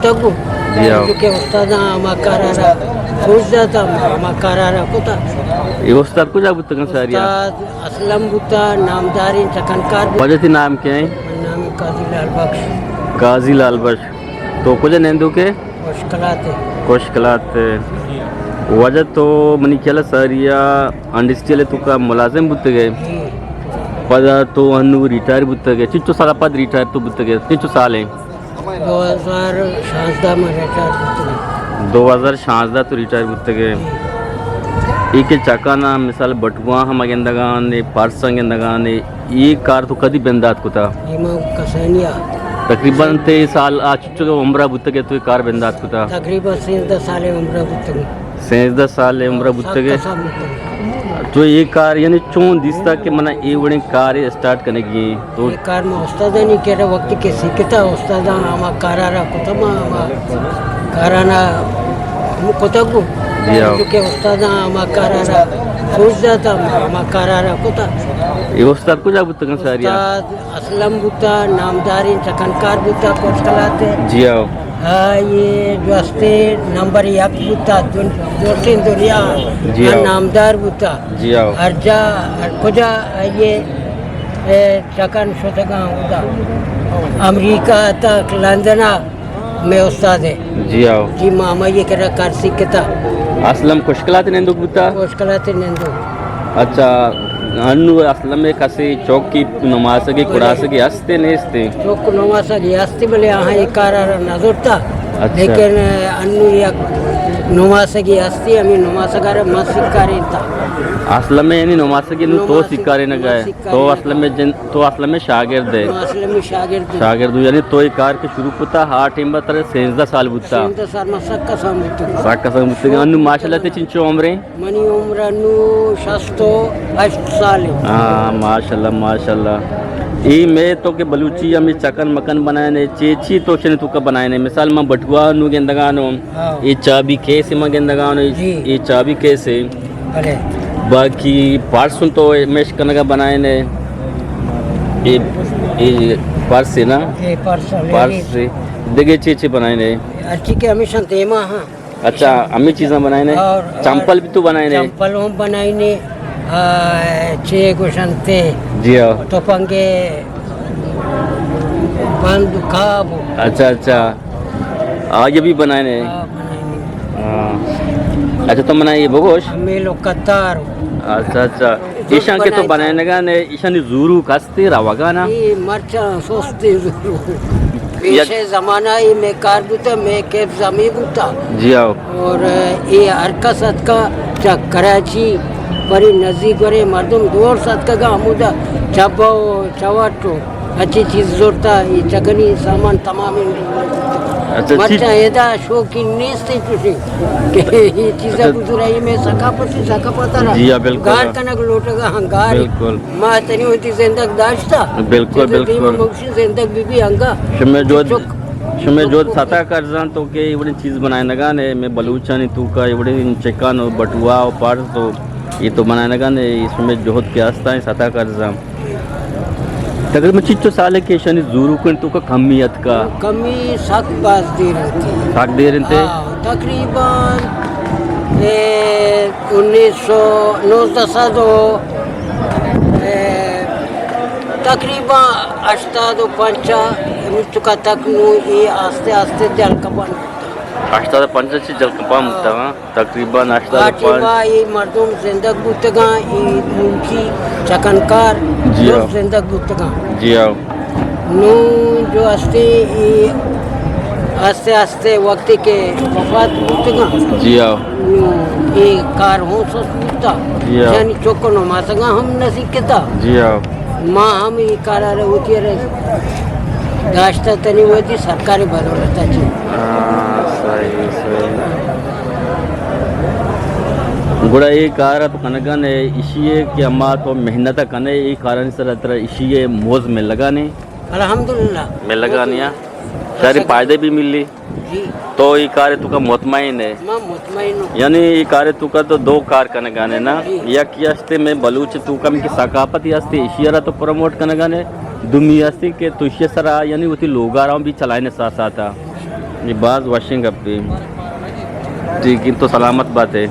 تگو۔ جی ہاں۔ کہ استاداں ہما کارا را سوج داتا، ہما کارا را کتا۔ اے استاد کجا بوتگن ساریا؟ استاد اسلم بوتا، نامداریں چکنکار بوتا۔ واجہ تئی نام کیا ایں؟ منی نام قاضی لال بخش۔ قاضی لال بخش۔ تو کجا نندوکے؟ کشکلات ءَ۔ کشکلات ءَ۔ واجہ تو منی خیال ءَ ساریا انڈسٹریل ءِ توکا ملازم بوتگے۔ جی۔ پدا تو انو ریٹائر بوتگے۔ چنچو سال پد ریٹائر تو بوتگے؟ چنچو سال ایں؟ دو ہزار شانزدہ ما ریٹائر بوتگے۔ دو ہزار شانزدہ تو ریٹائر بوتگے۔ جی۔ اے کہ چکانا مثال بٹوا ہم گندگانے، پرس گندگانے، اے کار تو کدی بندات کتا؟ اے ما کسانیا۔ تقریباً تئی سال آ چنچو عمرا بوتگے تو اے کار بندات کتا؟ تقریباً سیزدہ سال عمرا بوتگے۔ سیزدہ سال عمرا بوتگے۔ سخت کسان بوتگے۔ تو اے کار یعنی چون دیستا کہ منا اے وڑیں کارے اسٹارٹ کنگی ایں؟ تو اے کار ما استادانی کرا وقتی کہ سیکھتا، استاداں ہما کارا را کتا، ما ہما کارانا ہم کتگ۔ جی ہاں۔ چونکہ استاداں ہما کارا را سوج داتا، ما ہما کارا را کتا۔ اے استاد کجا بوتگن ساریا؟ استاد اسلم بوتا، نامداریں چکنکار بوتا کشکلات ءَ۔ جی ہاؤ۔ آ، اے جو استے نمبر یک بوتا دن-، دوشیں دنیا جی آ ہاؤ۔ نامدار بوتا۔ جی ہاؤ۔ ہر جا، ہر کجا آئیے، اے، چکن شتگاں ہوتا۔ امریکہ تک، لندن ءَ۔ مئے استاد ءَ۔ جی ہاؤ۔ جی، ما ہمائی ءِ کرا کار سیکھتا۔ اسلم کشکلات ءَ نندوک بوتا؟ کشکلات ءَ نندوک۔ اچھا، انو اسلم ءِ کسے چوکی نماسگے، بلے۔ کڑاسگے ہستے نیستے؟ چوک نماسگے ہستے، بلے آہاں اے کارا را نہ زرتا۔ اچھا۔ لیکن انو یک نماسگے ہستے، ہمیں نماسگا را من سیکھارینتا۔ اسلم ءِ یعنی نماسگے نو تو نماسگ-، سیکھارینگا ئے؟ نماسگ تو اسلم ءِ جن-، تو اسلم ءِ شاگرد ئے؟ ما اسلم ءِ شاگرد آں۔ شاگرد ئے، یعنی تو اے کار کہ شروع کتا، آ ٹائم ءَ ترا سیزدہ سال بوتا؟ سیزدہ سال ما سک کسان بوتگاں۔ سک کسان بوتگاں۔ انو ماشاءاللہ تئی چنچو عمر ایں؟ منی عمر انو شست و ہشت سال ایں۔ ہاں، ماشاءاللہ، ماشاءاللہ۔ اے مئے تو کہ بلوچی ہمے چکن مکن بنائینے، چے چی تو شنی توکا بنائینے؟ مثال ما بٹوا نو گندگانو، ہاں۔ اے چابی کیس ما گندگانو، جی۔ اے چابی کیس ایں۔ بلے۔ باقی پرس تو ہمیش کنگا بنائینے۔ اے، اے پرس ایں نا؟ اے پرس ایں۔ پرس ایں۔ دگہ چے چے بنائینے؟ ہرچی کہ ہمیشاں دیما ہاں۔ اچھا، ہمے چیزاں بنائینے؟ اور، اور چمپل بھی تو بنائینے؟ چمپل ہم بنائینے۔ آ، چے گوشنتے؟ جی ہاں۔ تپنگے بند کاب۔ اچھا، اچھا۔ آ، یہ بھی بنائینے؟ آ، بنائینے۔ ہاں۔ اچھا، تو منا یہ بگوش۔ میلو قطار۔ اچھا، اچھا۔ ایشاں کہ تو بنائینگا نے، ایشانی زوروک ہستے روگا نا؟ اے مرچاں سستے زوروک۔ پیشے زمانہ اے مئے کار بوتا، مئے کیپ زمین بوتا۔ جی ہاؤ۔ اور اے ہر کس اتکا چہ کراچی، پری نزیک ورے مردم دور ستکگا ہمودا چبا و چوٹ و اچھی چیز زورتا، اے چکنی سامان تمام۔ اچھا، مرچاں ادا شوقین نیست چوشیں کہ اے چیزا بزورا، اے مئے ثقافت، ثقافت را جی ہاں، بالکل۔ گار کنگ لوٹگا ہاں، گار۔ بالکل۔ ما تنی وتی زندگ داشتا۔ بالکل، چہ تو دیما بالکل۔ مگشی زندگ بی بی انگا۔ شمے جہد، چک۔ شمے جہد ستا کرزان تو کہ اے وڑیں چیز بنائینگا نے، مئے بلوچانی توکا اے وڑیں چکان و بٹوا و پرس تو اے تو بنائینگا نے، اے شمے جہد کہ ہستا ایں ستا کرزان۔ تقریباً چنچو سالے کہ ایشانی زوروکن توکا کمی اتکا؟ کمی سک باز دیر انتی۔ سک دیر انتے؟ ہاں، تقریباً، اے، انیس سو، نوزدہ سد و، اے، تقریباً ہشتاد و پنچ ءَ مچکا تک نو اے آستے آستے جل کپان بوتا۔ ہشتاد و پنچ ءَ چہ جل کپان بوتا، ہاں۔ تقریباً ہشتاد و پنچ۔ آ ٹیما اے مردم زندگ بوتگاں، اے ملکی چکنکار جی ہاں۔ زندگ بوتگاں۔ جی ہاں۔ نوں جو ہستے اے آستے آستے وقتی کہ وفات بوتگاں، جی ہاں۔ نوں اے کار ہوں سست بوتا۔ جی ہاں۔ یعنی چک و نماسگاں ہم نہ سکتا۔ جی ہاں۔ ما ہم اے کارا را وتی را داشتہ تنی وتی سرکار بدولتا چی۔ ہاں، صحیح، صحیح۔ گڑا اے کار تو کنگا نے، اشی ہے کہ اما تو محنت کنے، اے کارانی سر ترا اشی ہے موز ملگا نے؟ الحمدللہ۔ ملگا نے، ہاں؟ شاری فائدے بھی ملی۔ جی۔ تو اے کار توکا مطمئن ہے؟ ما مطمئن ہوں۔ یعنی اے کار توکا تو دو کار کنگا نے نا؟ جی۔ یک یہ ہستے مئے بلوچ توکا مئے کہ ثقافت یہ ہستے، اشی را تو پروموٹ کنگا نے۔ دومی ہستے کہ تو اشی سرا یعنی وتی لوگا را بھی چلائنے ساتھ ساتھ۔ اے باز وشیں گپے۔ ٹھیک اِنت، تو سلامت باتے۔